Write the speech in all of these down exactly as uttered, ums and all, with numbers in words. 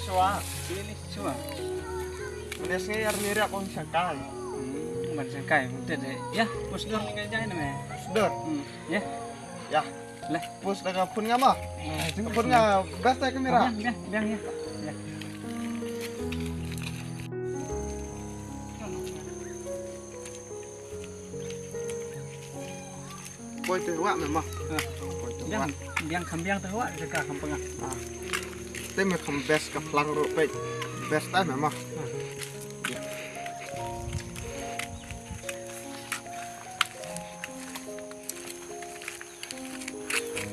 Chwa, sini chwa. Udah saya arni ria kong sangkai. Hmm, ban sangkai, mungkin deh. Ya, pus dur ni kan jai nama. Pus dur. Hmm, ya. Ya. Lah. Pus dah ka phone nga ma. Phone nga best dah kamera. Biang, biang, biang ya. Ya. Poi te wak me ma. Poi te wak. Biang, biang kham biang te wak te ka kham panga. Te me kham best ka plang ro pe. Best te me ma.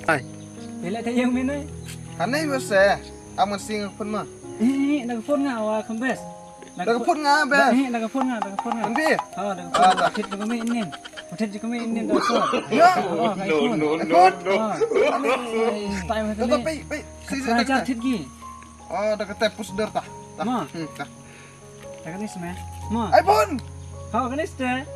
Ai. Pele te yang mene. Ane me se. Aman sing phone ma. Eh, na phone nga wa kham best. Na ka phone nga best. Eh, na phone nga, na phone nga. Kan bi? Ha, na phone. Thit ko me inin. Thit ko me inin da so. Ya. No, no, no, no. Time ha te. Pe, pe. Si si. Thit ki. Oh, da ka te pus dur ta. Ma. Hmm, ta. Ta ka nis me. Ma. Ai bon. Ha, ka nis te.